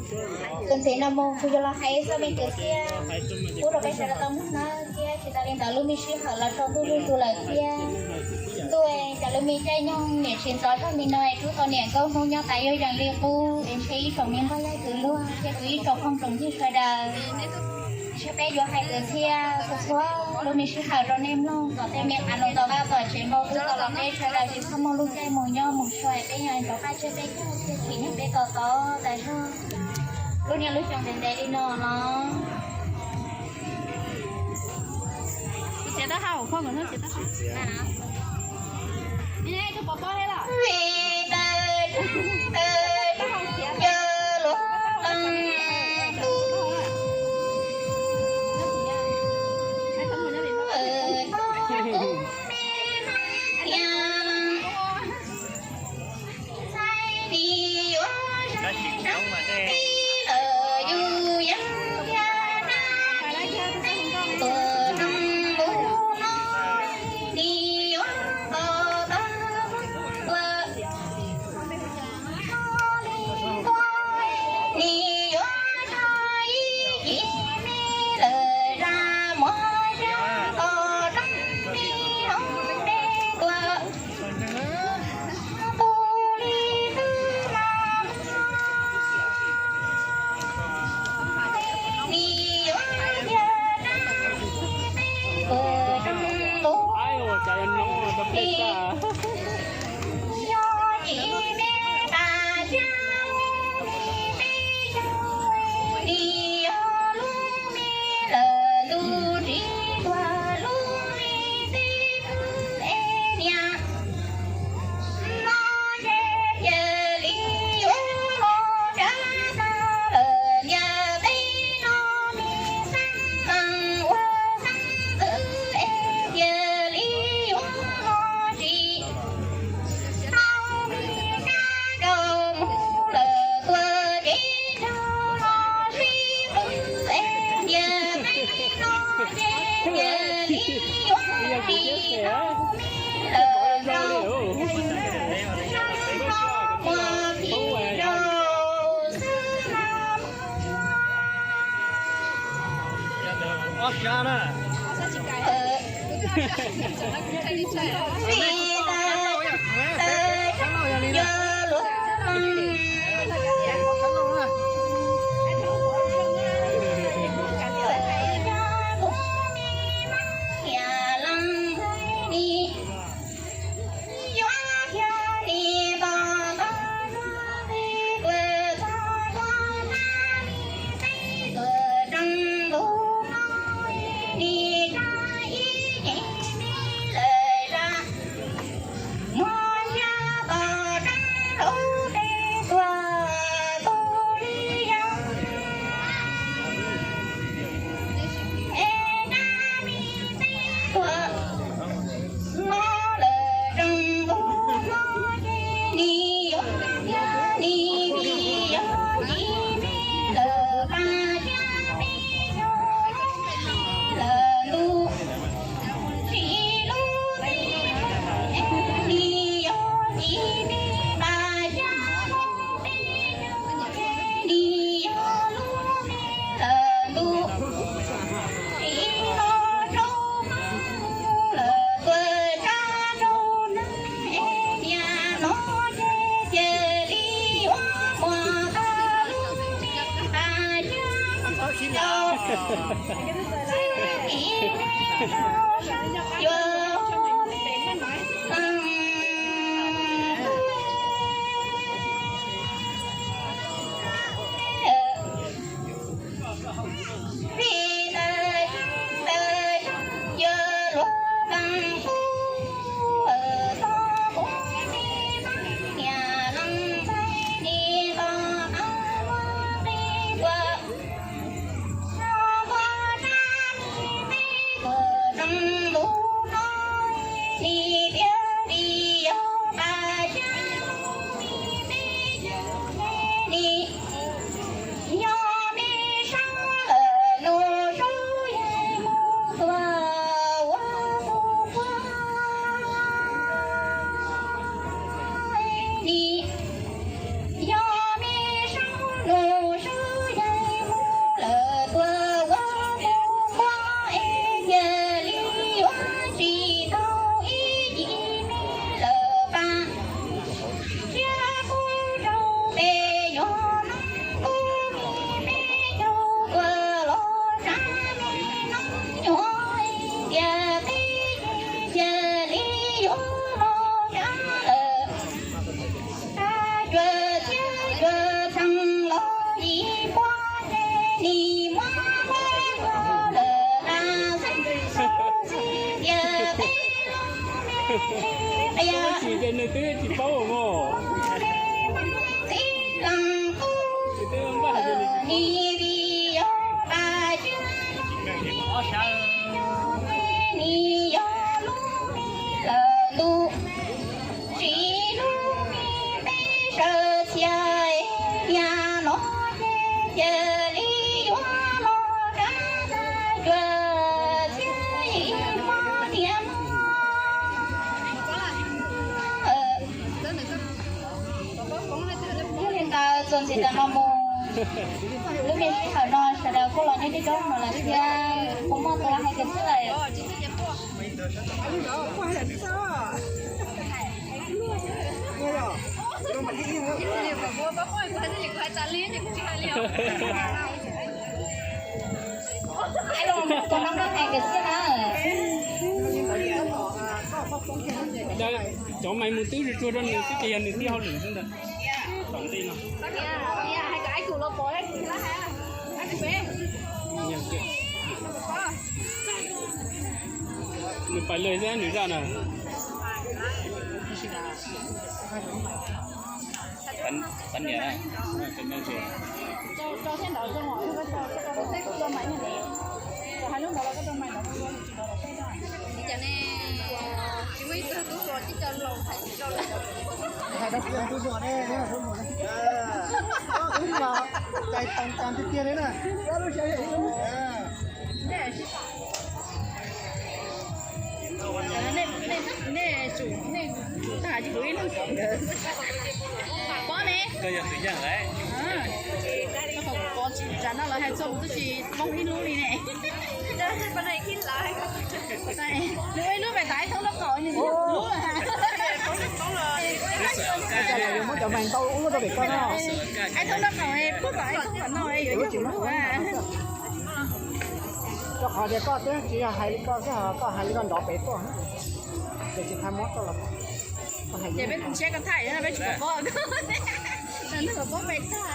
Tus ntxiv no mus kuv yuav los hais txoj me kwv txhiaj pub rau peb sawv daws tau mloog nawb thiab tsis tas li ntawd lub me sij hawm los tsaus ntuj lwj tus lawm thiab. Ntuj, cov lub me caij nyoog niam tsis ntxov zog li no es rub tau niam nkauj hnub nyob tas yuav yees li qub es ntshe ib tsoom me npawg yawg kwv luag thiab kuv ib tsoom phooj tsoom ywg sawv daws, ntshe peb yuav hais kwv txhiaj txhua txhua lub me sij hawm rau nej mloog kom tej me qav no tom vaj tom tsev npau taws los peb sawv daws tsis txhob muaj lub caij mus nyob mus tshua, peb yeej nrov qab tseg peb caug thiab chim neeg peb tos tod tas zog. Lub niaj lub xyoo ntev ntev li no los Ua tsis ces nws twb tsis paub mog. Tsis lub me peb sawv txia, niaj no ces cia li yuav los rab tag cuag txhiab ib hmo niam no. Yog li ntawd txuas ntxiv ntawm no mus, lub me sij hawm no sawv daws kuj los nyob coob coob no lawm thiab, kuv muaj tus los hais tias xwb lawm. Cov mais mus twb tsuag tsuag rau nws xwb ces yog nws tib hauj lwm xwb ntag. Tom ntej no. Nws pais lawm xwb nws zaj na. Pab niam na. Hais rau kuv tub zos ne, tub zos ne. Tub zos, cais tas tas tiag tiag li na. Nej tsum, nej tsum tag ces kuv ib leeg kaum ntawd. Pob ne? Koj yog tus yaj lawm. Koj thaum kuv pom tsis tsam no lawv hais txog kuv twb tsis poob ib lub li ne. Nws ua ib lub pem tas ib thoob nraub qaum nws ib lub lawm. Ib thoob nraub qaum puag tom ib thoob tom no yuav yog kuv lub. Rau qhov tias koj twb tsis yog hais li koj xwb, koj hais li koj nrov pem tuaj, ces tsis tau muab koj los. Ces peb kuv siab koj thaij, peb tsis pom pob, peb tsis pom pob pem tag.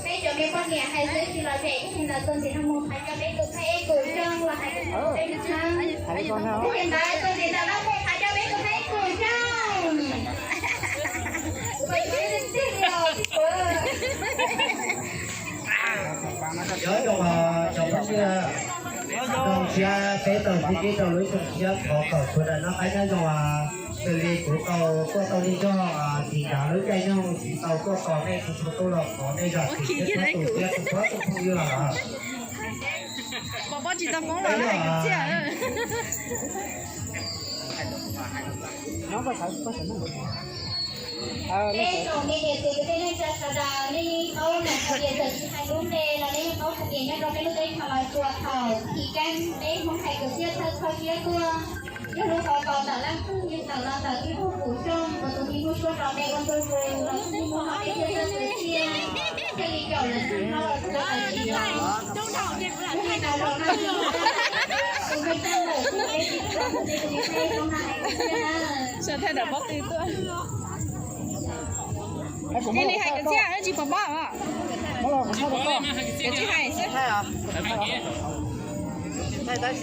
Peb cov me poj niam hais xwb tsis los ces ib ntawd txuas ntxiv no mus thov cov peb tus pheej ib kum xyoo los hais peb tus pheej ib kum xyoo. Ib ntawd txuas ntxiv ntawm no mus thov cov peb tus pheej ib kum xyoo. Nyob zoo cov phooj ywg, zoo siab peb tau sib ntsib rau lub xyoo tshiab thov kom sawv daws noj qab nyob zoo. Xws li kuv tau tuaj tau li zog tim nrad lub caij nyoog tsis tau tuaj tos nej txhua tus tuaj los thov nej zam txim thiab txhua tus thiab txhua tus phooj ywg os. Pom pob tsis tau poob los hais kwv txhiaj. Peb tsoom me niam txiv kwv tij neej tsa sawv daws, nej yeej paub lawm hais tias txawm tsis hais lub npe los nej yeej paub hais tias nyob rau peb lub teb chaws Los Tsuas thaum chiv keeb peb Hmoob hais kwv txhiaj thawj txhoj siab tuaj, yog lub qhov kaus ntawm leej twg yeej tawm los ntawm ib tug kum xyoo uas tus me muaj suab rau peb ua ntu zus los tus me muaj hom peb thiaj txawj kwv txhiaj, thiaj li caum lawv txog no los txog tawm tsis los. Yog li ntawd zaum no tus me txawj ntawm txog peb tsis txog tus me tus me txawj zoo na hais kwv txhiaj na. Sawv daws pob tw tuaj. Cia li hais kwv txhiaj tsis pom pob os. Ces tsis hais xwb. Peb tau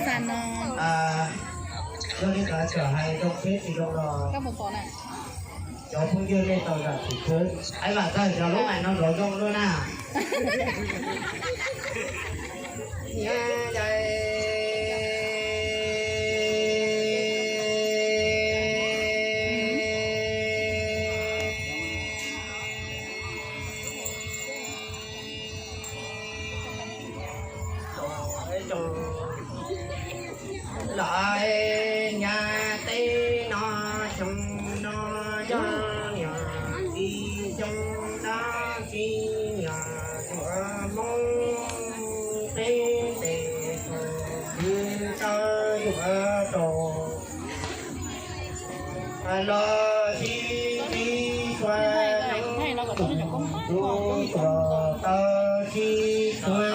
xa no. Yog li ntawd txawm hais zoo thiab tsis zoo los cov phooj ywg nej tau zam txim xwb. Aib, vam txog cov lub mais no nrov zoo luaj na. Lawv nyab teb no xyoo no yog niam txiv xyoo no txiv niam tuam Hmoob. Los sib sib txhua nub tuaj tau sib txhua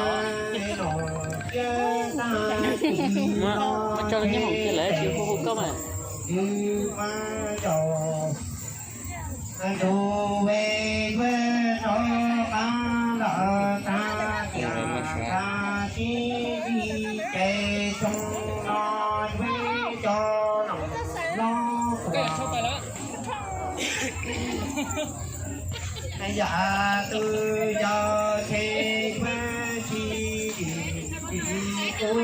nub thiab tag kis no ces hu hu koj mas. Ntsuj ve yuav rov qab los tag tiam tag sib sib ces xyoo no yuav cov no no yam twg yog tshe yuav tsis dim tsis kub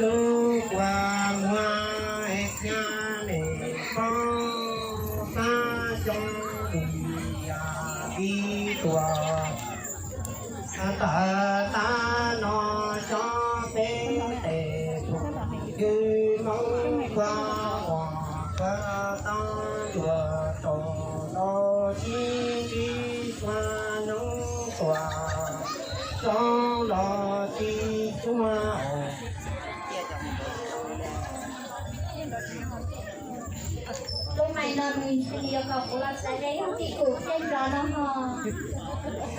lub kua muag nyab nes poob xab xyoo mus yam li tuaj. Tawm tag no xyov peb tes phooj ywg Hmoob kua muag kua tau tuaj rau los sib sib txhua nub tuaj, xyoo los sib txhua. Tus mais no nws yuav kom kuv los xaiv dej ib tib kum thiaj nrov no ho.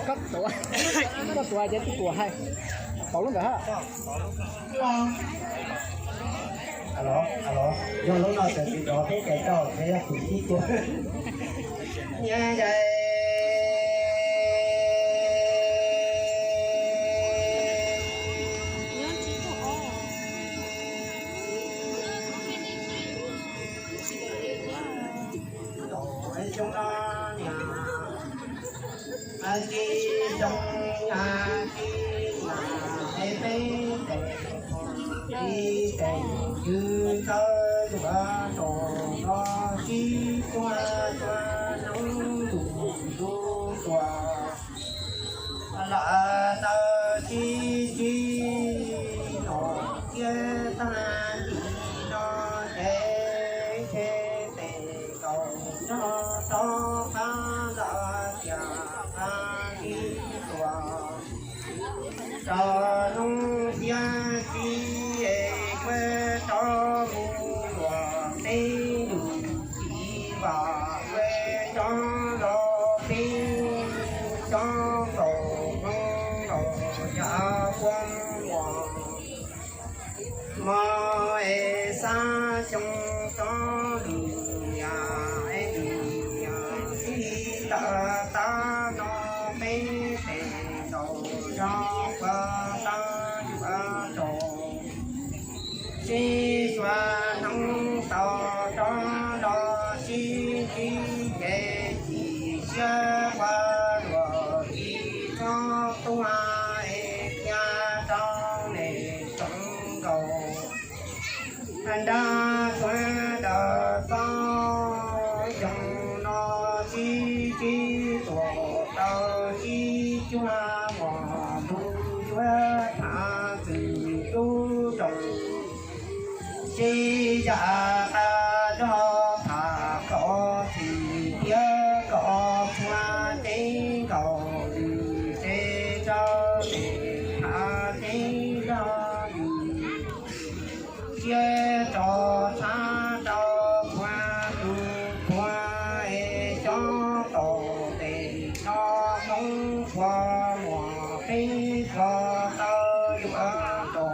Koj tuav, koj tuav ces tib kum hais. Pauv lub ntawd ha. Yog lub no txawm tsis nrov thiab ces koj thiaj yog tus tib tuav. Nyob ze. Xyoo no niam, tib xyoo nyab tib nyab es peb tes, tib tes ywg tawv yuav rau los sib txhua txhua nub ntuj ntuj tuaj. Lawv tawm sib sib no thiab tag kis no ces ntshe tes nkaus nrog rov qab los tiam tag kis tuaj. Rau hnub xiab tsis es kuv rov mus luag peb nus txiv vam kuv rov los peb rov nkaus hnub nkaus yav puag muag. Hmo es xab xyoo tsob lwm yam es lwm yam txij tawm tag no peb tes nkaus zog puag tag yuav rau sib xyuas hnub tau rov los sib ntsib ces chim siab ua luaj tsis txhob tuag es thiaj rau nej tsoom nkaus. Nrog txhua tus txoj xyoo no sib ntsib tuaj tau sib cuag muaj hnub yuav tham txwm tub rau sib zam qab zog tham kom txwm thiab kom txhua ceeb nkaus lwm tsev rau tes tham ceeb zog lwm thiab rau txhab rau puag tus puag es xyov tau tes no Hmoob kua muag peb kua tau yuav rau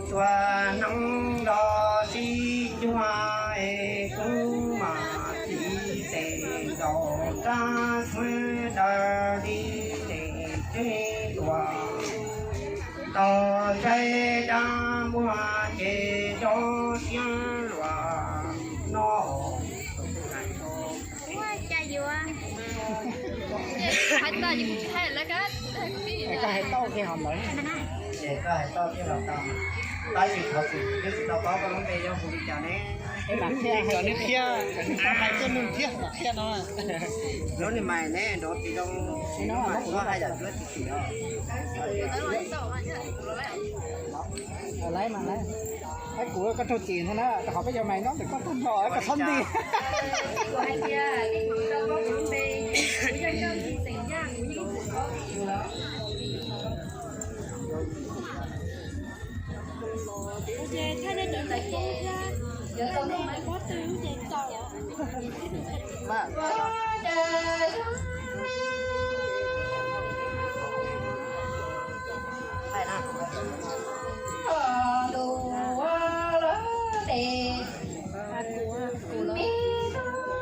txhua hnub los sib cuag es kuv mam txiv tes nkaus rab xuab daws li tes tsev tuaj. Tau saib dab muag ces nrov siab luaj no. Koj hais tau kiag hov ntawd. Ces koj hais tau kiag los tau. Tab sis qhov tseem twb tsis tau paub koj lub npe yog hu li cas ne. Mam qhia, nej qhia, hais koj nug thiab mam qhia no. Lub ni mais ne nrov tsis zoo, no mas koj hais yam cuab tsis tsim os. Laiv mas laiv. Kuv koj raug txim ntag na, rau qhov peb cov mais nyob ntawm koj tag nrho koj txhob nti. Ces thaj nej cov ntawm kub thiab, nej cov pob tw ces tau. Leej rov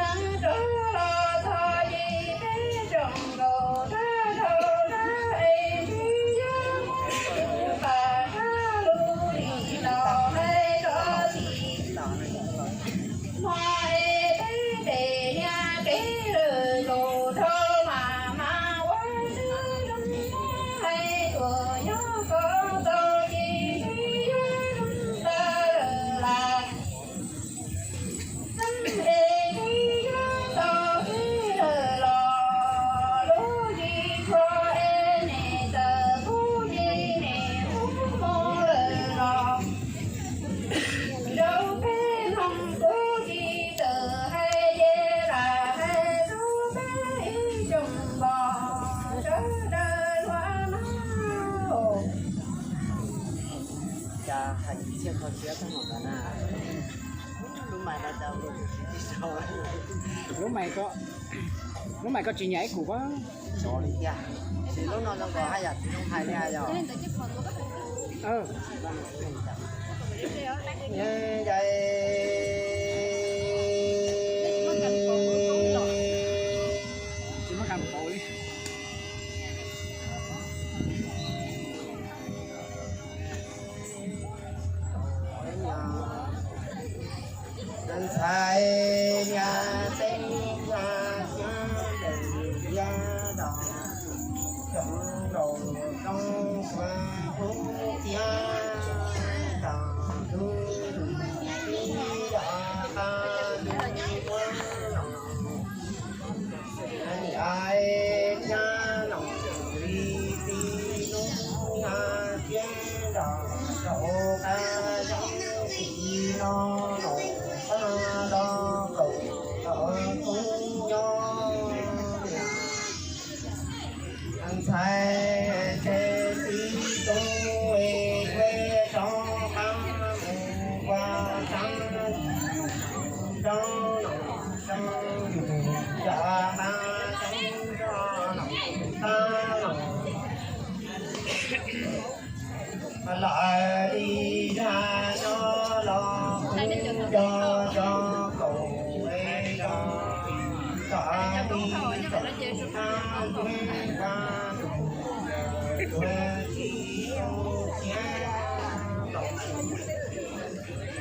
los txog ces peb tsoom nkauj tag dhau na es peb yuav mus tus pas Hmo es peb pem niag kev lwm zaus dhau mas mas ua tib zoo hais tuam nyob ko tau ces twb yog zoo tag lawm las. Xeeb es twb yog tau twb lawm los lub zis tshua es nim tawm pub ces nim ub mus lawm los. Rau peb mloog kuv tsis txawm hais ces lam hais rau peb ib tsoom npog sawv daws hluas na. Cas hais txhiaj kho siab tag npaum ntawd na. Lub mais no cas lub mais ko, lub mais ko tsis nyam ib kum pab. Xyov li tiag, tab sis lub no zoo nkaus haj yam tsis zoo hais li yog. Tsis muaj kas pauv li. Ntxhais niag teeb niag siab ntev liab dos, cov laus zoo suav kub tiab, cov tub tib yam qab ntug muab los. Niam thiab laus li txiv nus niag thiab nrog rau qab yeeb txiv no los pab los kaum tau kub nyob. Ntxhais tsev txiv tub es kuv rov qab mus ua tsav rau los rau yus yam qab tseeb rau los qab los. Lawv li zaj nyob los kuj yog cov kaum es yog cov li kaum thab ntuj vaj ntuj yawg tuag txij ntuj thiab los.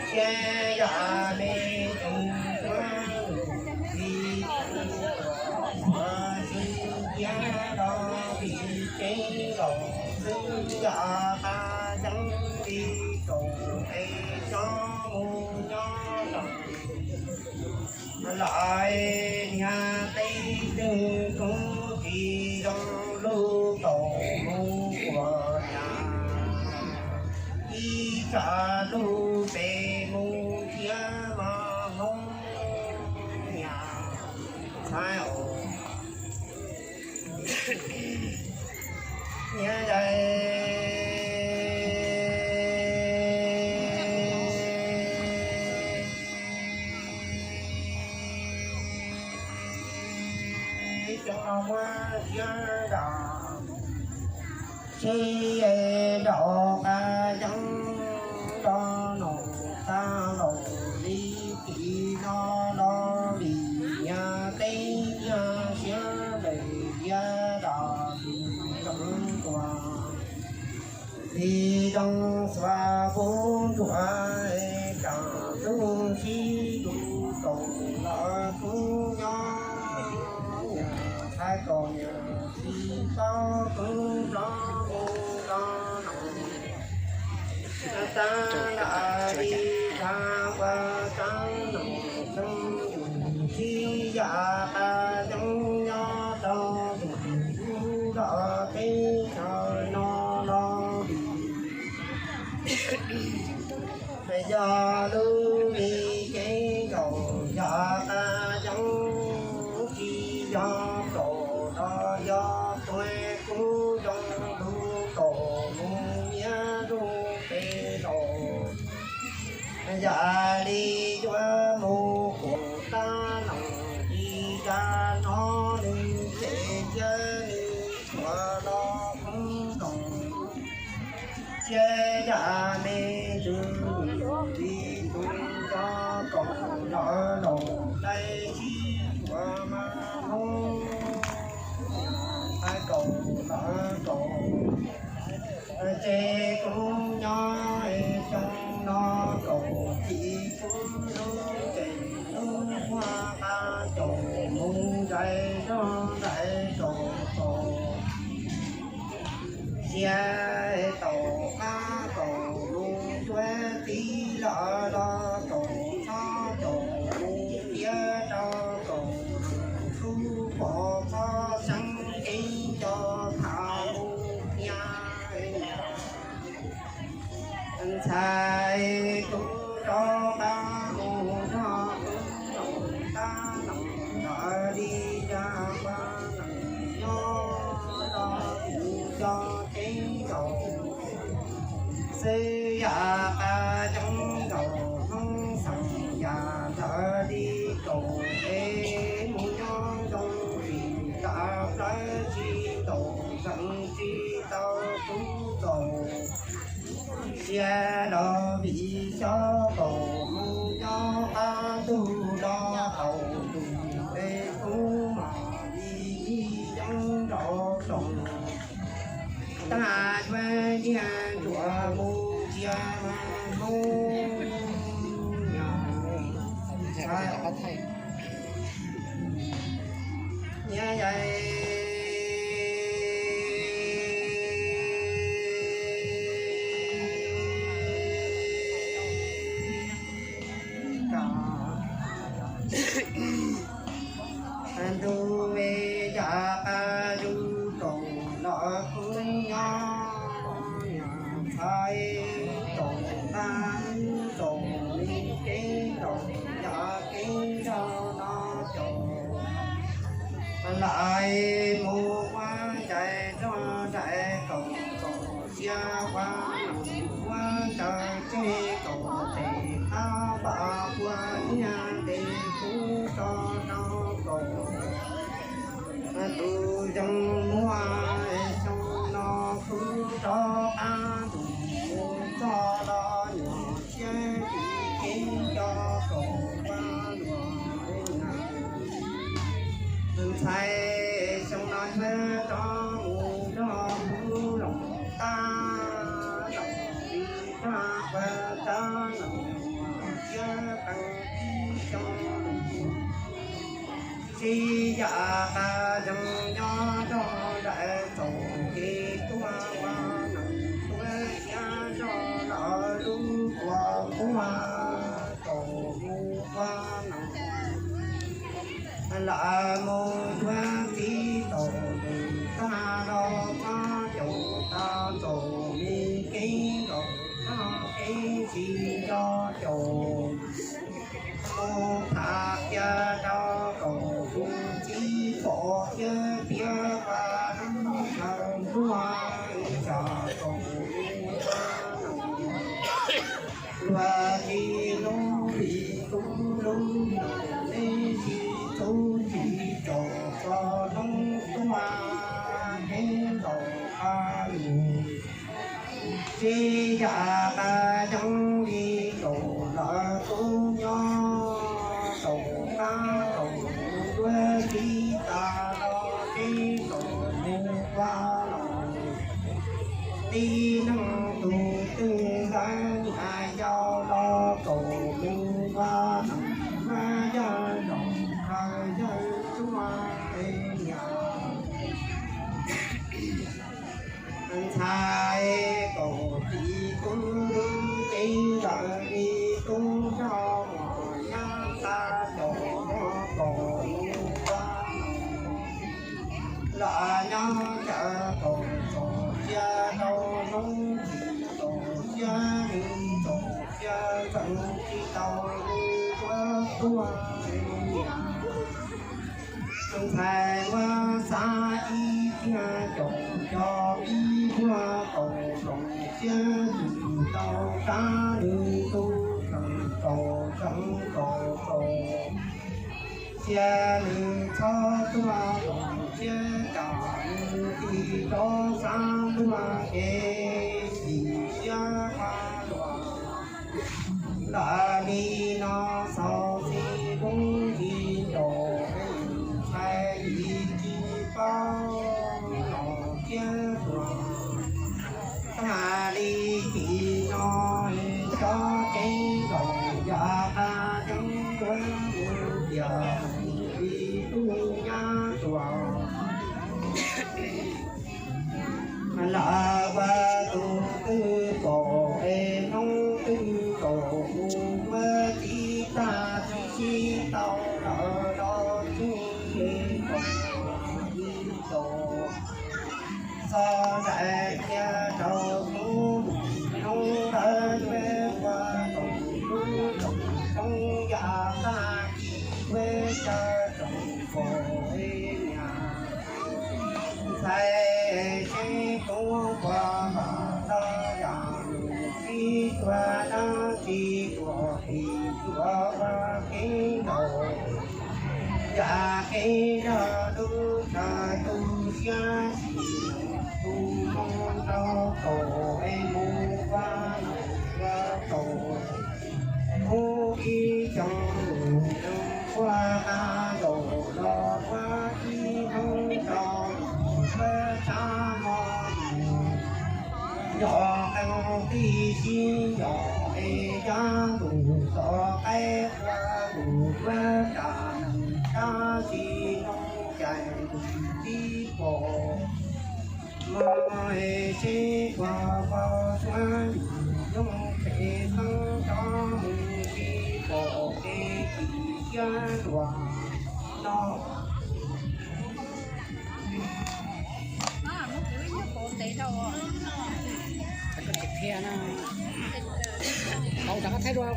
Thiab yam me tus tuab nus li tuaj xwb thiab los vim ceeb los xwb yam qab yeeb li kaum es tsob mus nyob los. Lawv niag teb twg kuj tsis zoo lub kaum mus ua nyab, ib tsam lub pem mus thiab mas hoob nyab txhaib os. Niam yais, ib tsoom no muab siab nram seb nraum qab yeeb rau nom tag los li tim no los vim niag teb niag siab ntev liab tas tus zoo tuag. Li zoo xuas pub nruas es kam tub sib tus kaum los kub nyob, niam txhais kaum niam txiv paub kub nrov mus los no. Tag lawm li tag ua tsav nom xoo yus txij yam qab yeeb nyob rau tus kub los teb chaws no los vim yog lub li ceeb nkaus yam qab yeeb tsis yog kaum los yog tuag kub zoo lub kaum mus nyiam lub pem los. Yam li yuav mus kuam tab los li cas no nws tseem cia nws tuaj los kub zoo. Ces yam me ntxwv li tus cov kaum los los dai sib tuaj mas hoob nyab txhais kaum los kaum. Ces kuv nyob xyoo no kaum txij kuv lub tsev Nyiaj yai ntuj me yam qab yug kaum los kuj nyob ntxhais kaum qab kaum li kev kaum yam kev nrog no caum lais mus ua ncaim nrog nraim kaum kaum sia ua ua ncaim tseg kaum tes qab npam ua nyiaj tes kub tso rau kaum tus yeej muaj xyoo no kuj rov qab ntuj mus txog los nyuam siab tis kev nco kaum ua luam na. Ntxhais xyoo no yuav rov mus nrog kuv los tab los li tag ua rab los siab qee ib xyoo. Tsis yam qab zoo nyob nrog nraim txaus kev tuaj ua neej tuaj siab nrog los lub tuaj muaj txaus mus ua neej. Lam mus yuav txiv tau nws tag los txhob caum tau txaus me kev nkaus txhob kev tsis nco caum mus tham kiag rau kaum tus txiv pom thiab tias ua lub chaw ntuag tsam kaum mus ua luag li lub li tub lub no neb tsis txub tsis caum txog hnub tuag kev ntaus qab lus. Tsis yam qab yeej li kaum lawv tub nyob kaum qab kaum mus duab tib tas los tsev kaum mus ua los tib neeg tus twg ntawd nyaj yau los kaum mus ua los ua yawg los yawg tsuag niam ntxhais kaum txiv tub lub cev lawm li tub nrog muam nyab nqa caum muaj kaum mus ua los nyob ntsawv kaum txaus sia rau hnub tsis txaus sia nws txaus sia ntxeev tsis tau nws tuaj tuaj niam. Ntxhais muab xav ib tiag caum nco ib muag kaum hloov siab tus tau rab nws tus kheej kaum tseev kaum txaus sia nws txhob tuaj kaum siab tsam nws tig rov xav tuaj kev sim siab qhuav luam. Lam li no xaus txij lub nti ncaus ntxhais yim tsis paub los thiab tuag. Tag li tim no cov kev nkaum yam qab yeeb yuav mus tiam li tub nyab tuag. Lam ua tus twg kaum es hnub twg kaum mus muab tib tag tib sib tau lawm los tsis kaum li kaum txog nraim kiag rau hnub hnub ntawd peb ua kaum lub kaum xyoo yam tag kis peb caw kaum kaum niam. Ntxhais seb tub puas mam los yam nws sib tua dab tsi tuam tim tuam ua kev ntaus yam kev nrog lub chaw tu siab sim tus moo rau kaum es mus ua ua kaum hnub ib xyoos nws ua qab ntaus los ua ib hnub rau ua tsab mo nco qee tib sib nco es yab ntus tom qaib ua ntus Tab sis no cais tus tib pom, mas es seb ua pov xwab yoog pem xeeb tov mus tsis pom kev tsis siab luag no. Hauv rov qab thaij dua.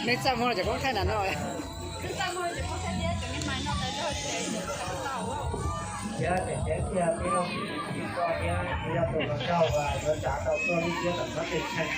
Nej txaj muag los cov koob thaij nram no. Thiab tseem ceeb tiag tib neeg tsis tsim txom thiab tsis yog tus hluas nraug uas yuav tsav tau tuaj lub siab tawm txhob tej tshee.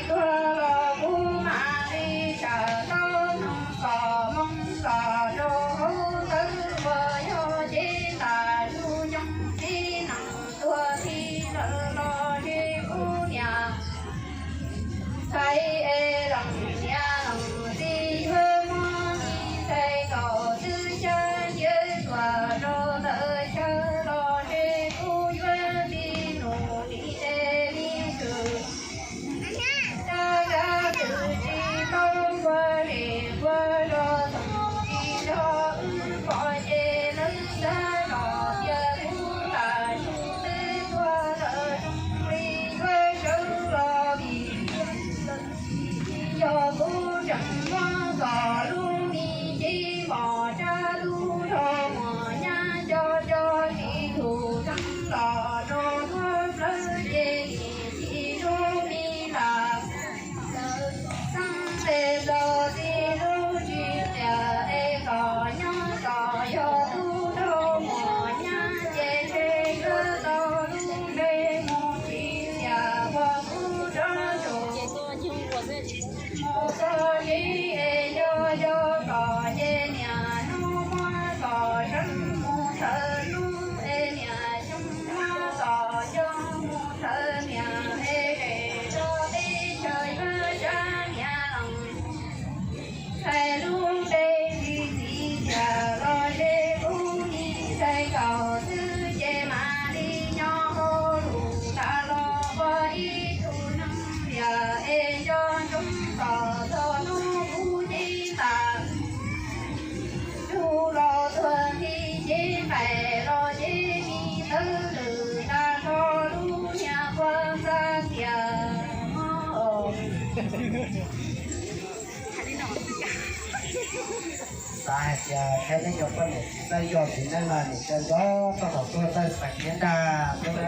Tuag los kuv mam li tawm tau noog kom moo kom rau hauv tawb uas yog cev tas lub xyoo tib neeg tuag tib lawm los ntshe kuv niam ntxhais es leej niam leej txiv yuav muab me ntxhais kaum txwb xyab ntsia tuaj rau ntawm chaw los ntshe kuv yuav tib nus li es li twg. Rab kab twm tsis tau nquag li nquag zos txoom tsis nrog wb pom ces lawv xav los tias kuv lam sub twb tuag lawm zoo li yuav sawv los vim yog kuv tseem muab kom lub me cev mos rab lub rog mos nyab nco nco tsis thum tseeb los rau tuag plawv ces nim tsis zoo li lam xeeb es los txij lub tsis tias es kom nyob kom yog tub rog mos nyab ces ntshe yuav tau lub npe mus tsis tias ua kuv rog tus mus txog tsev es yog yog kom ces niam hnub muab kom sawv mus thawj hnub es niam xyoo muab kom xyoo mus thawj niam es es rau teb chaws yuav sab niam los ntxhais lub npe li txiv tiag los ntshe kuv me ntxhais kaum txwb ces mam li nyob hauv lus tas los ua ib tug neeg liam es nco ntsoov kom txog hnub kuv cev tas tug los tuag nti cev nqaim los cev me tawb lwm tas tso lub niag ua txaj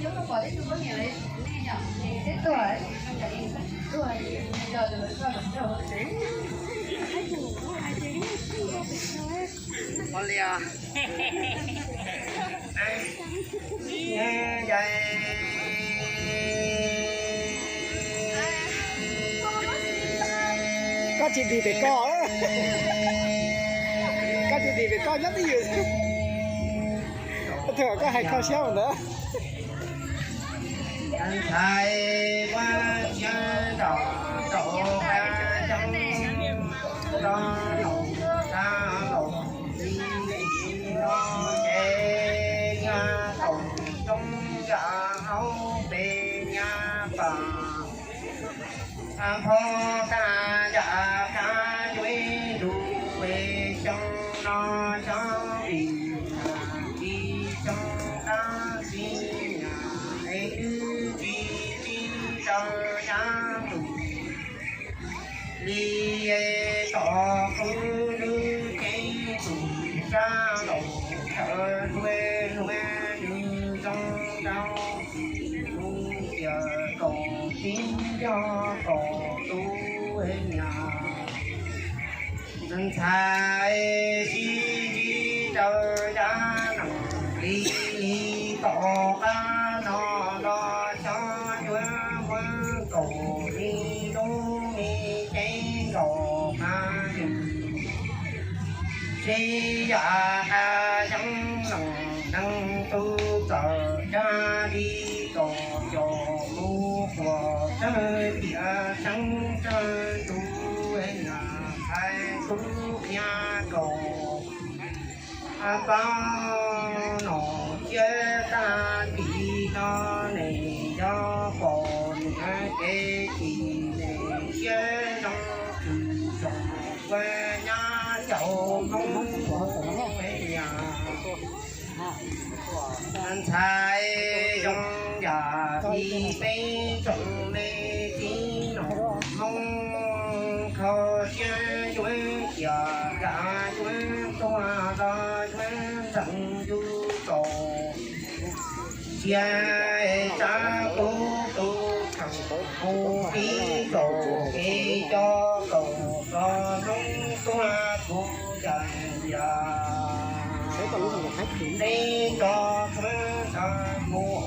tias xav hais tias thiab nej cov poj niam tsis txawj yog txiv neej no nim co nco txog thaum tuag txawj xav kiag ntag tuaj na. Ua li os. Koj tsis dim pem koj, koj tsis dim pem koj nyob twj ywm. Koj hais kho siab ntawd. Ntxhais ua cia nrog rau qab coob los rau qab los li no ces nyab tau coob nram hauv pes nyab pas. Phoj tag nram qab cuab ntuj es xyoo no xyov vim li xyoo qab txij nyam es wb tsis tib rau nyab tus li es tom qub lub ceeb tus sab laug sawv hlua hlua nws zoo rau tus tias kaum tib yog kaum tub niam. Ntxhais sib ntsib rau yab neeg li li tom qab no los xyov yuav muab kaum li lub me ceeb nkaus qab yus. Sib yam qab yeeb leej neeg tub txawm dag li kaum yos mus quas tsawg tiam seeb tsawg tus niam ntxhais tub niam kaum pab no siab tag nti no nes yog pom niam kev chim nes siab zoo tshwm zoo ua nyab ncaus Hmoob niam. Ntxhais zoo yam li peb tsoom me txiv nom Hmoob kho siab yuav ciam kav yuav tuag los yuav ntxeev yus txaus sia es tsav kuv tus kheej mus pib txaus kev coj txaus txog hnub tuag kuv cais yas. Neb cov Hmoob ntawd mus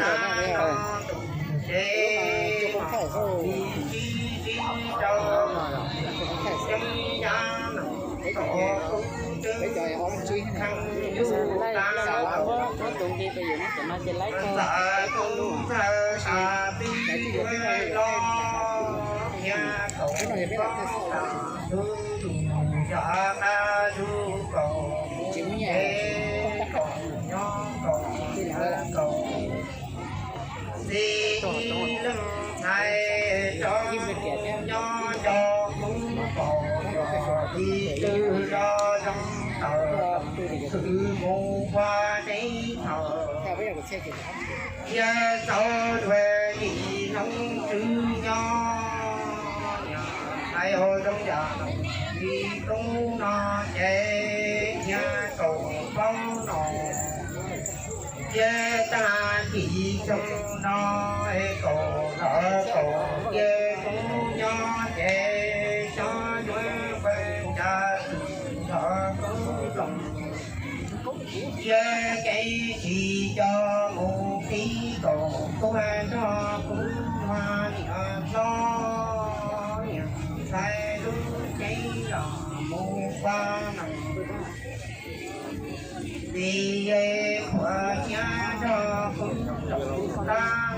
tab no tus tsev, ib sib sib rau, coob yam no, tus kheej yug tab no, ntxawm tus ntxawg tas tib los thiab kaum tus tus yog qab zug kaum mus tsev kaum nyob kaum kaum txiv ib leeg ntxhais rov nyob nco kuv kaum yog tib twg los zoo tawm xwm mus ua teb thaum yog txaus dua nim noog tswv nyob. Niam ntxhais zoo yam li tub no ces niag kaum plaub no, ces tag kis xyoo no kaum lawm kaum ces kuv nyob ces xyov yuav ua cas twb los kuv los. Cia kev tsis coj mus qhib kaum tuag nrog kuv hluas niam hlob, niam ntxhais lub cev los mus ua neej. Vim qhuav thiab nrog kuv los tab,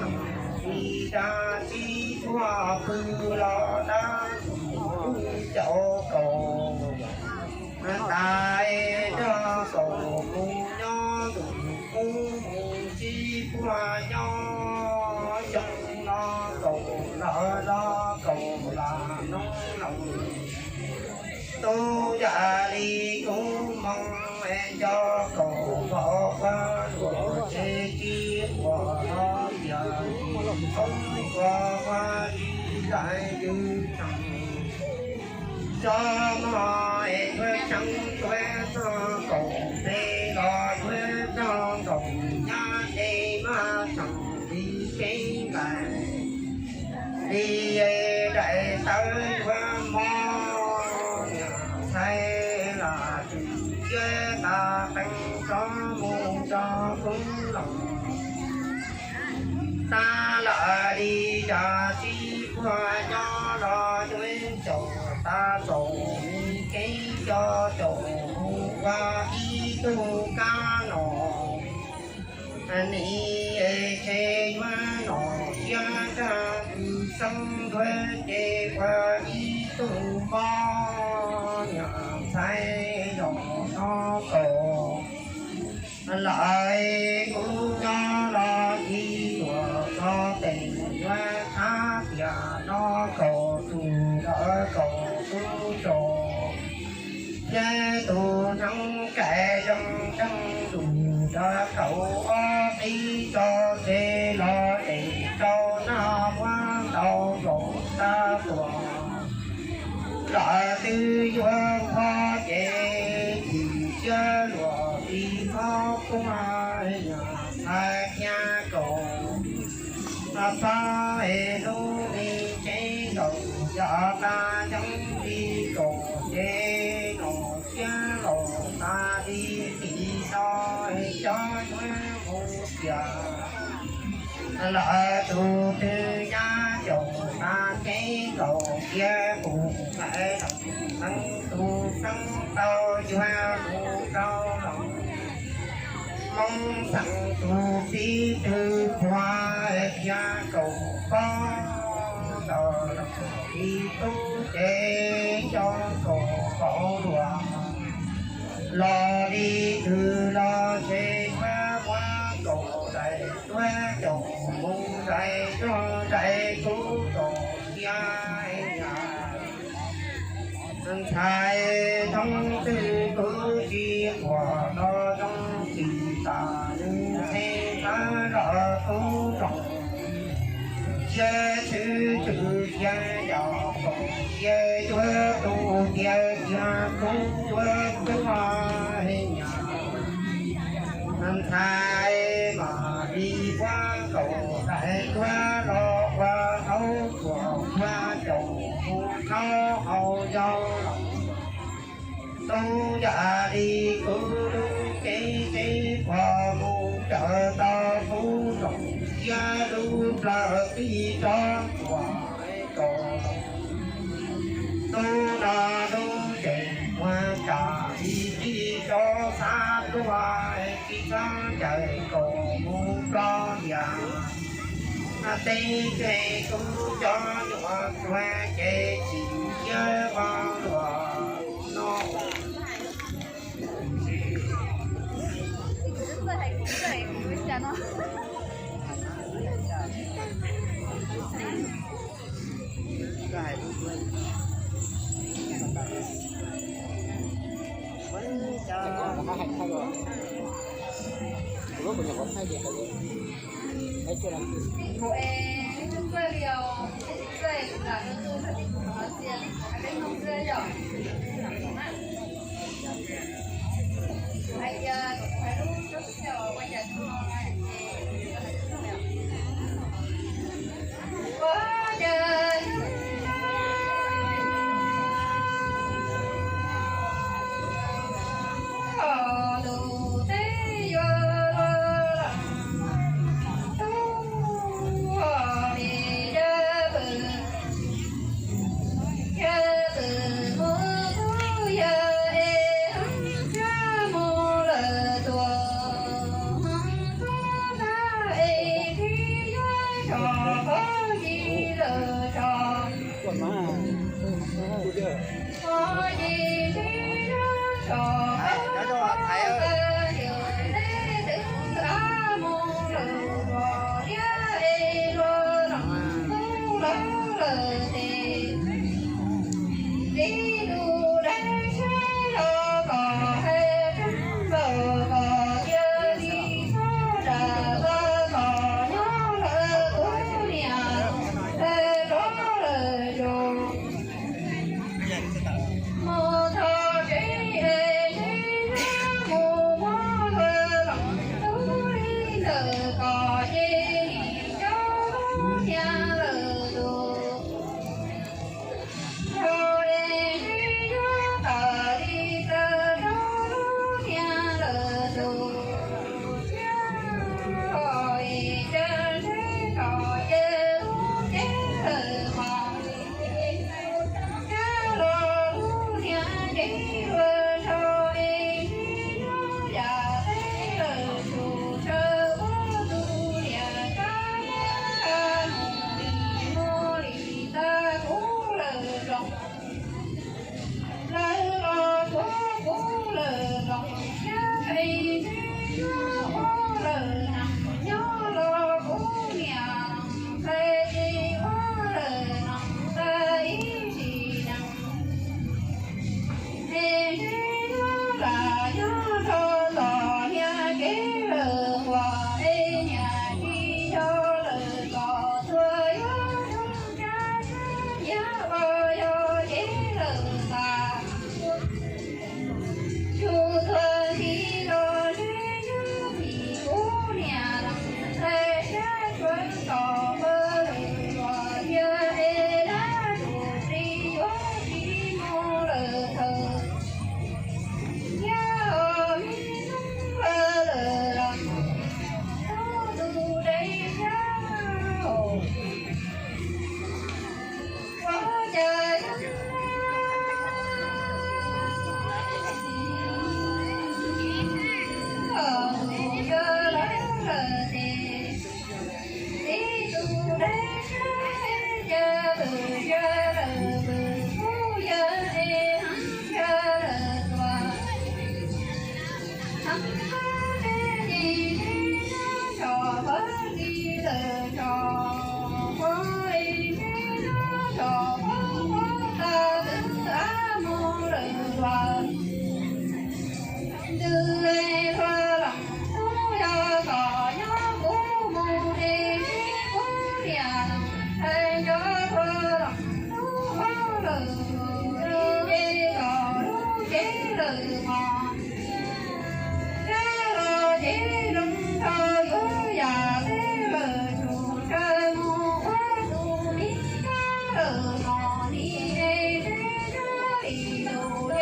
vim dab tsi tuag pw los dab, caum kaum tas nrog kaum mus nyob, tus mus mus tsis puag nyob, xyoo no kaum lawm los kaum lam no los. Tub yam li kuv moog nco kaum vauv ua luam tsev tsis quas no tias tsis txhob ua ua tsis laim yus tseem. Tso mog es tuaj tseeb tuaj txog kaum peb los tuaj txog kaum nyab ces mas tseem li keeb laim li daim tawv yuav mob. Niam ntxhais los tsis cia tas qees tso mus tso kuv los. Tab lawm li cas tsis puag nyob los yuav caum tas txaus kev coj caum mus ua ib tug kab no. Nim tshe yuav nom siab tag kws xeeb ntuag ces ua ib tug mob. Niam ntxhais zaum no kaum lawm kuv nyob los tsis tuam txog tes yuav txhab tias no kaum tug lawm kaum tub tso. Ces tus neeg kaim zoo tseeb lus rau kaum ob qib tso, ces los tes rau nag muab ntau zaum tag tuam. Lawv twb yuav phob ces tsis siab luag tsis txhob puag, niam ntxhais thiab kaum pab es lub me tsev nkaus yog qab yeeb li kaum ces nom siab los tas Lawv tus twg nyob caum tag kev nkaus cia kuv hlais los, tus xeeb tau yuav mus rau los, Hmoob xeem tus txiv twb tuag kiag kaum pob ntawd los, ib tug ces coj kaum pob dua. Los li twg los ces muab muab kaum daim duab caum mus zais rau zais kuv kaum cia. Ntxhais thoob twg kuv tsis quaj los zoo tsis tas, nws txheej txhab los tub roog. Cia tshwm tshwm cia yog kaum cia cuab tus cia cia kuv cuab kuv nyab. Ntxhais mam li muab kaum daim duab los ua hauv tsuas kuv caum mus rau hauv yau los. Tub yam li kuv lub cev tsev pom mus raws tau tub roog cia lub plawv tij rov tuaj kaum. Tub no lub tsev muag tsam li tij rov xav tuaj tsis txhob ncaws kaum mus plob yam. Tej tsev kuv cov nyuam tsuag ces tsis cia mog luag no.